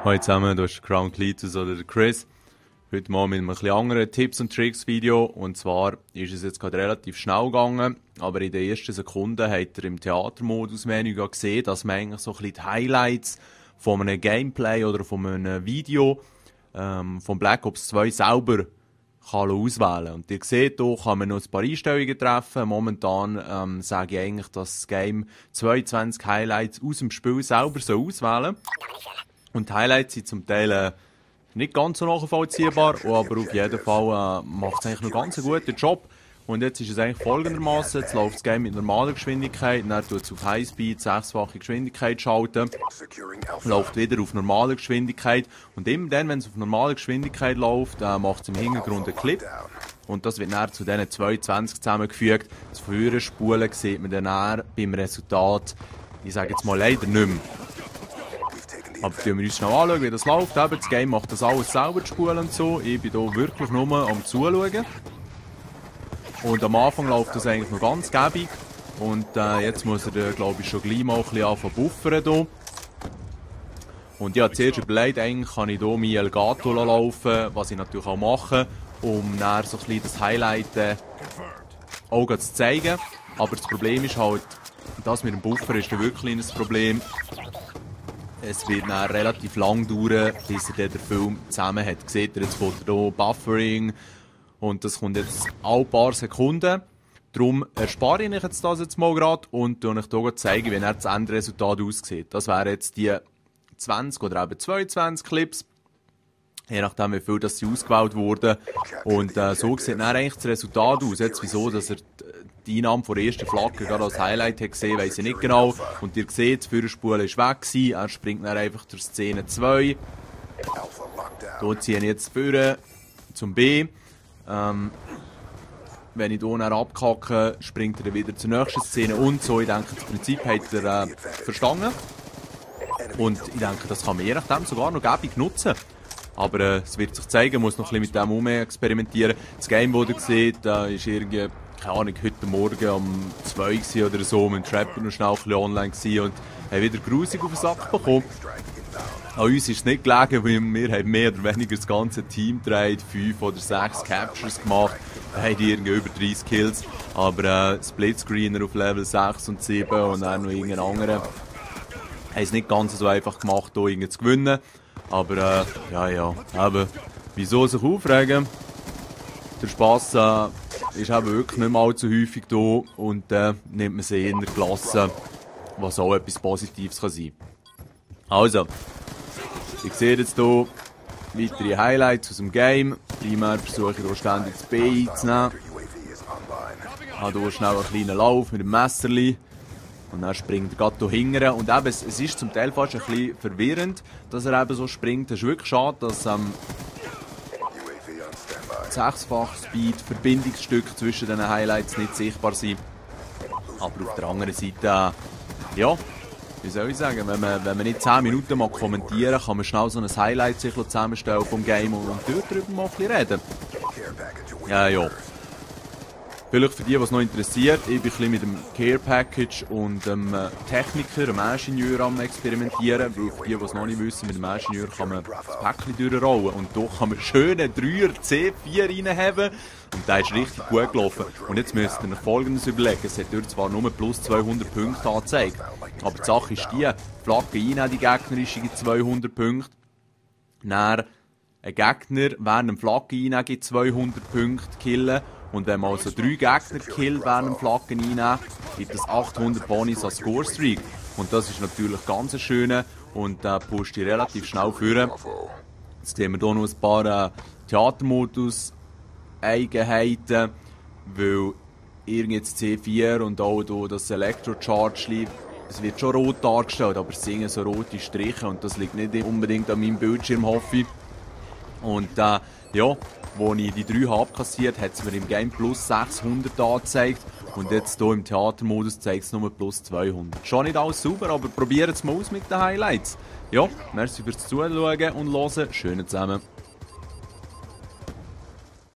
Hallo zusammen, du bist Crown Cletus oder der Chris. Heute mal mit einem etwas anderen Tipps und Tricks Video. Und zwar ist es jetzt gerade relativ schnell gegangen, aber in den ersten Sekunden hat er im Theatermodus-Menü gesehen, dass man eigentlich so ein bisschen die Highlights von einem Gameplay oder von einem Video von Black Ops 2 selber kann auswählen. Und ihr seht hier, kann man noch ein paar Einstellungen treffen. Momentan sage ich eigentlich, dass das Game 22 Highlights aus dem Spiel selber so auswählen soll. Und die Highlights sind zum Teil nicht ganz so nachvollziehbar, aber auf jeden Fall macht es eigentlich noch ganz einen guten Job. Und jetzt ist es eigentlich folgendermaßen: Jetzt läuft das Game mit normaler Geschwindigkeit, dann tut es auf Highspeed 6-fache Geschwindigkeit schalten, läuft wieder auf normaler Geschwindigkeit und immer dann, wenn es auf normaler Geschwindigkeit läuft, macht es im Hintergrund einen Clip. Und das wird dann zu diesen 22 zusammengefügt. Das frühere Spulen sieht man dann beim Resultat, ich sage jetzt mal leider nicht mehr. Aber wir uns schnell anschauen, wie das läuft. Eben, das Game macht das alles selber, zu spulen und so. Ich bin hier wirklich nur am Zuschauen. Und am Anfang läuft das eigentlich noch ganz gäbig. Und jetzt muss er, glaube ich, schon gleich mal ein bisschen anfangen buffern hier. Und ja, zuerst überlegt, eigentlich kann ich hier mein Elgato laufen, was ich natürlich auch mache, um dann so ein bisschen das Highlight auch zu zeigen. Aber das Problem ist halt, das mit dem Buffer ist wirklich ein Problem. Es wird dann relativ lang dauern, bis er den Film zusammen hat. Seht ihr, jetzt fährt er hier Buffering und das kommt jetzt alle paar Sekunden. Darum erspare ich euch das mal gerade und euch hier zeigen, wie das Endresultat aussieht. Das wären jetzt die 20 oder eben 22 Clips, je nachdem wie viel das sie ausgewählt wurden. Und so sieht dann eigentlich das Resultat aus. Jetzt wieso, dass er die Einnahme von der ersten Flagge gerade als Highlight hat gesehen, weiss ich nicht genau. Und ihr seht, das Führerspule ist weg gewesen. Er springt dann einfach durch Szene 2. Hier ziehe ich jetzt Führer zum B. Wenn ich hier dann abkacke, springt er wieder zur nächsten Szene und so. Ich denke, das Prinzip hat er verstanden. Und ich denke, das kann man je nachdem sogar noch gäbig nutzen. Aber es wird sich zeigen, man muss noch ein bisschen mit dem experimentieren. Das Game, das ihr seht, ist irgendwie, keine Ahnung, heute Morgen um 2 Uhr oder so, mit dem Trapper noch schnell ein bisschen online gewesen und haben wieder grusig auf den Sack bekommen. An uns ist es nicht gelegen, weil wir haben mehr oder weniger das ganze Team gedreht, 5 oder 6 Captures gemacht, haben irgendwie über 30 Kills, aber Splitscreener auf Level 6 und 7 und dann noch irgendeinen anderen. Haben es nicht ganz so einfach gemacht, hier irgendwie zu gewinnen. Aber ja, eben, wieso sich aufregen? Der Spass ist eben wirklich nicht mehr allzu häufig da und nimmt man sie in der Klasse, was auch etwas Positives kann sein. Also, ich sehe jetzt hier weitere Highlights aus dem Game. Primär versuche ich hier ständig das B einzunehmen. Ich habe hier schnell einen kleinen Lauf mit dem Messerli. Und dann springt er gerade hier hinten. Und eben, es ist zum Teil fast ein bisschen verwirrend, dass er eben so springt. Es ist wirklich schade, dass 6-fach Speed-Verbindungsstücke zwischen den Highlights nicht sichtbar sind. Aber auf der anderen Seite, ja, wie soll ich sagen, wenn man nicht 10 Minuten mal kommentieren kann, man schnell so ein Highlight sich zusammenstellen vom Game und dort drüber mal ein bisschen reden. Ja. Vielleicht für die, was noch interessiert, ich bin ein bisschen mit dem Care Package und dem Techniker, dem Ingenieur am experimentieren. Weil für die, die es noch nicht wissen, mit dem Ingenieur kann man das Päckchen durchrollen und hier kann man schöne 3er C4 reinhaben. Und der ist richtig gut gelaufen. Und jetzt müsst ihr euch Folgendes überlegen. Es hat dort zwar nur plus 200 Punkte angezeigt, aber die Sache ist die, Flagge rein, die gegnerische gibt 200 Punkte. Dann ein Gegner während dem Flagge rein gibt 200 Punkte killen. Und wenn man also 3 Gegner killt während dem Flaggen rein, gibt es 800 Bonus als Score-Streak. Und das ist natürlich ganz schön und pusht die relativ schnell führen. Jetzt sehen wir hier noch ein paar Theatermodus-Eigenheiten, weil irgendwie jetzt C4 und auch hier das Electrocharge, es wird schon rot dargestellt, aber es sind so rote Striche und das liegt nicht unbedingt an meinem Bildschirm, hoffe ich. Und ja, als ich die 3 habe abkassiert, hat es mir im Game plus 600 angezeigt. Und jetzt hier im Theatermodus zeigt es nur plus 200. Schon nicht alles sauber, aber probiert es mal aus mit den Highlights. Ja, merci fürs Zuschauen und Hören. Schönen zusammen.